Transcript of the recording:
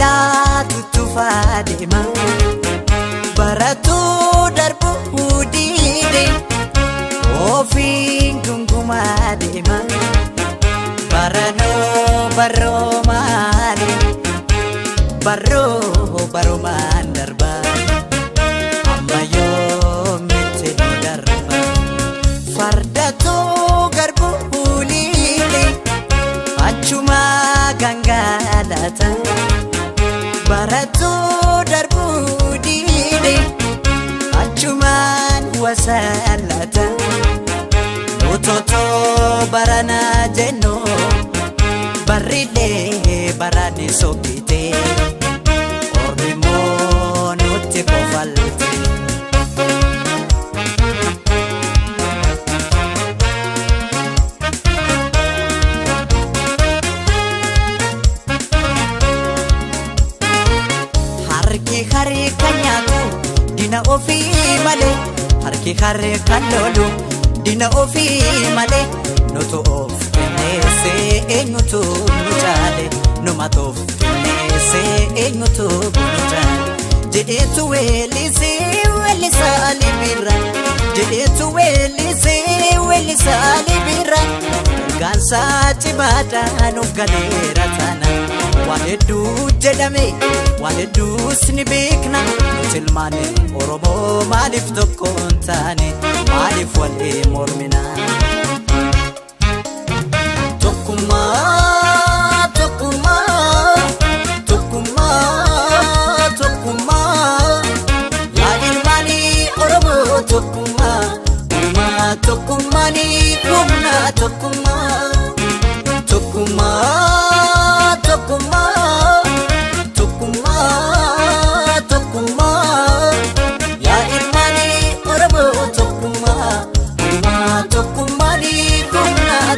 Biqilaa tuttuufaa deema. Baratuu darbuu diide ofiin gungumaa deema. Baranoo baroomaani baroo baromaan darba. Amma yoomitti nu darba. Fardatuu garbuu liide achuma gangalata. Baratuu darbuu diide achumaan wasalata. Utotoo barana jennu barriilee barani sokkite ormi immoo nutti kofalte. Harki harka nyaatu dina ofii malee, harki harka lolu dina ofii malee. Nutu of kenneessee, eenyutu nu caale? Numatu of kenneessee, eenyutu nu caale? Jedheetu weellisee weellisaa libira, jedheetu weellisee weellisaa libira. Ergaansaa cimaadhaan of galeera taana. Waan hedduu jedhame, waan hedduus ni beekna. Nuti ilmaan Oromoo maaliif tokko hin taane? Maaliif walii mormina? Tokkummaa, tokkummaa, tokkummaa, tokkummaa. Yaa ilmaanii Oromoo, tokkummaa, uumaa, tokkummaanii humna, tokkummaa.